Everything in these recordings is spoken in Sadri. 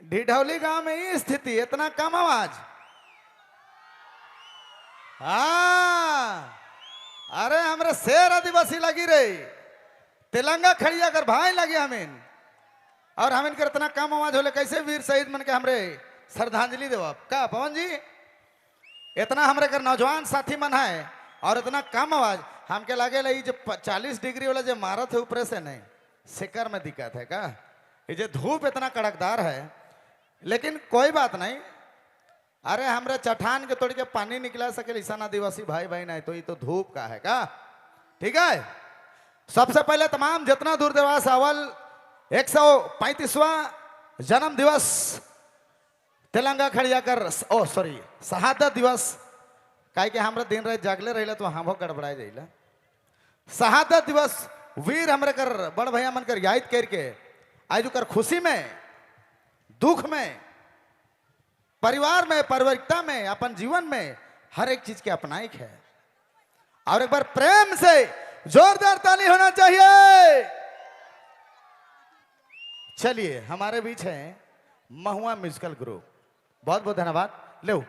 डिढौली गांव में ही स्थिति, इतना कम आवाज। हाँ, अरे हमरे शेर आदिवासी लगी रे, तेलंगा खड़िया कर भाई लगी हमें, और हमें कर इतना कम आवाज होले कैसे वीर शहीद मन के हमरे श्रद्धांजलि देव का पवन जी। इतना हमरे कर नौजवान साथी मन है और इतना कम आवाज हमके लगे ला जो 40 डिग्री वाला जो मारत है ऊपर से नहीं शिकर में दिक्कत है का, ये जो धूप इतना कड़कदार है। लेकिन कोई बात नहीं, अरे हमरे चठान के तोड़ के पानी निकला सके ऐसा आदिवासी भाई बहन है तो ये तो धूप का है का। ठीक है, सबसे पहले तमाम जितना दूर दराज अवल 135वां जन्म दिवस तेलंगा खड़िया कर, ओ सॉरी शहादत दिवस, काहे कि हमरा दिन रात जागले रहिला तो हमो गड़बड़ा जाइला। शहादत दिवस वीर हमरे कर बड़ भैया मन कर याद करके आज कर खुशी में दुख में परिवार में पारिवारिकता में अपन जीवन में हर एक चीज के अपनाई है। और एक बार प्रेम से जोरदार ताली होना चाहिए। चलिए हमारे बीच है महुआ म्यूजिकल ग्रुप, बहुत बहुत धन्यवाद। लो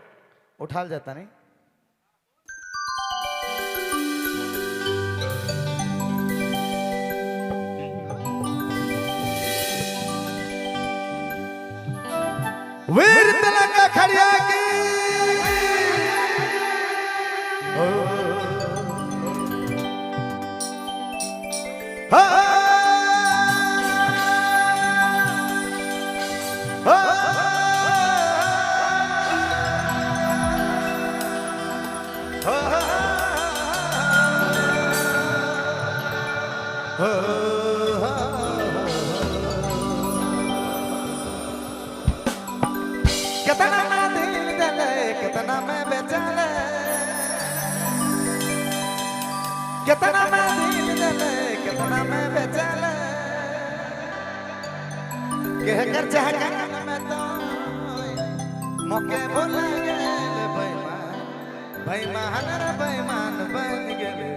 उठाल जाता नहीं। वीर तेलंगा खड़िया की। कितना मैं दिल दले, कितना मैं बेचाले, कितना मैं दिल दले, कितना मैं बेचाले, कह कर चाहकन में तो मोके भूल गेले बेईमान, बेईमान रे बेईमान बन गेले,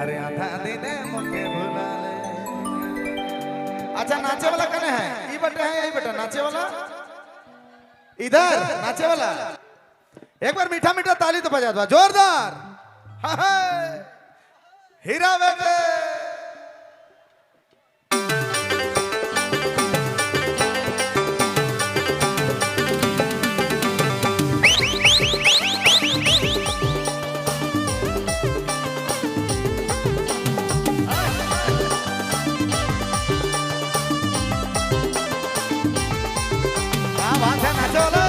अरे आधा दिने मोके भुला ले। अच्छा नाचे वाला कने है? ई बटे है, यही बेटा नाचे वाला, इधर नाचे वाला। एक बार मीठा मीठा ताली तो बजा दो जोरदार। हाँ हाँ। हीरा बेटे क्या बात है नाचे वाले।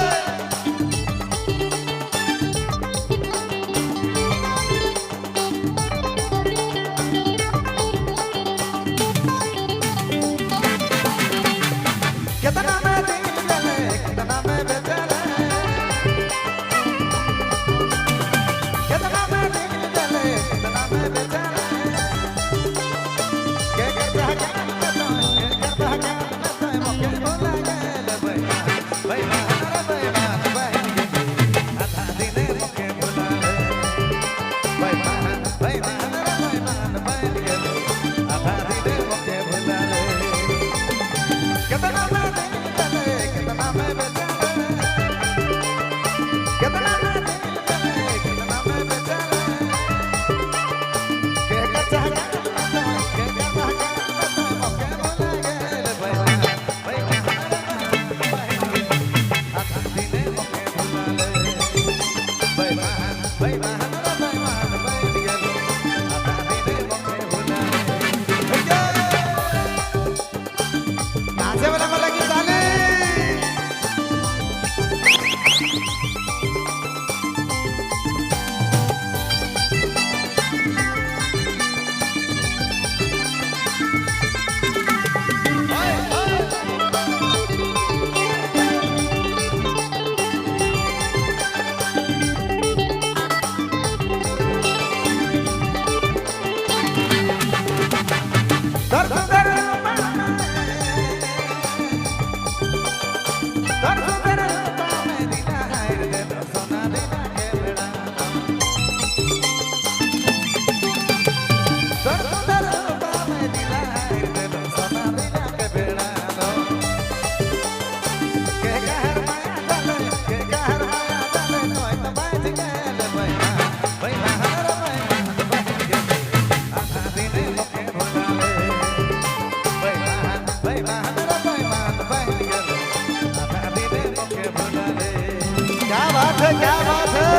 बात है, क्या बात है।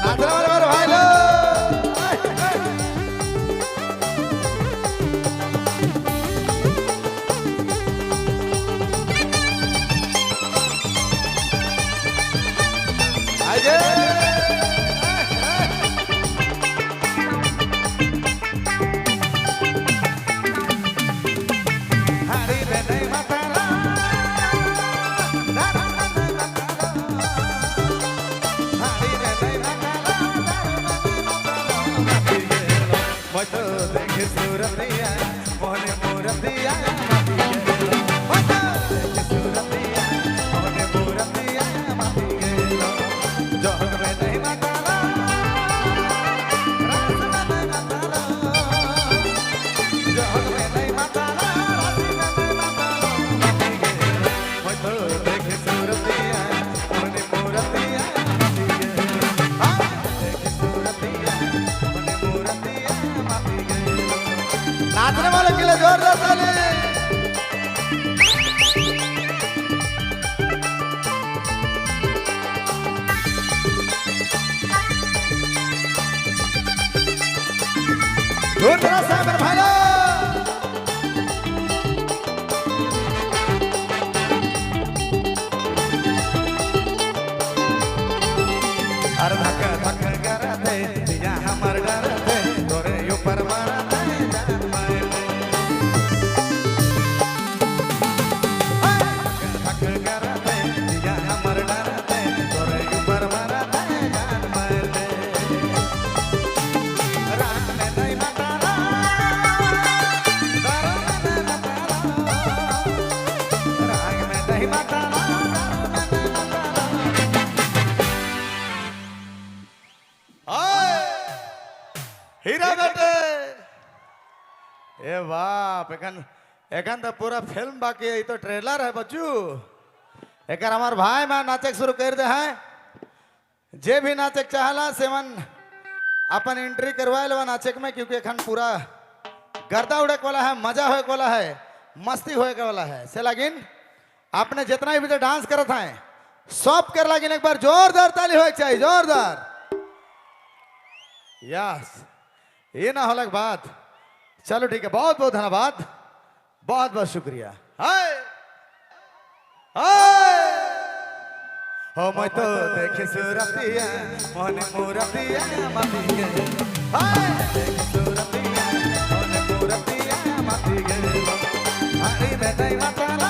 नाचने वाले मेरे भाई लोग। आइए। हरी रे नहीं माताला, ना ना ना ना माताला। हरी रे नहीं माताला, ना ना ना माताला। माती गेलो, मैं तो देखे सूरतिया, मोहने मूरतिया, माती गेलो। मैं तो देखे सूरतिया, मोहने मूरतिया, माती गेलो। जोग में नहीं माताला, रास में नहीं माताला। जोग में नहीं माताला, रास में नहीं माताला, माती गेलो। मैं तो देखे सूरतिया, मोहने मूरतिया, माती गेलो। हाँ, देखे सूरतिया, मोहने मूरतिया, माती गेलो। नाचने वालों के लिए जोरदार ताली। दूर तरफ से मेरे भाई लोग। अरे धक धक करते दिया हमर डरते तोरे ऊपर मरते जान मारते। धक धक करते दिया हमर डरते तोरे ऊपर मरते जान मारते। रात में नहीं माताला, दारू में नहीं माताला। राग में नहीं माताला, दारू में नहीं माताला। हाय हीरा बेटे, ए बाप, एखन एखन तो पूरा फिल्म बाकी है, ई तो ट्रेलर है बच्चू। एकर हमार भाई मां नाचे के शुरू कर दे है। जे भी नाचे के चाहला सेवन अपन एंट्री करवाए लेवा नाचे में, क्योंकि एखन पूरा गर्दा उड़े के वाला है, मजा होए के वाला है, मस्ती होए के वाला है। से लागिन आपने जितना भी डांस करत हैं सब कर लागिन एक बार जोरदार ताली होए के चाहिए, जोरदार। यस, ये ना होलक बात। चलो ठीक है, बहुत बहुत धन्यवाद, बहुत बहुत शुक्रिया। हाय हाय, हो मैं तो देखे सूरतिया, मोहन मूरतिया, माती गेलो। हाय देखे सूरतिया, मोहन मूरतिया, माती गेलो। हरी में नहीं माताला,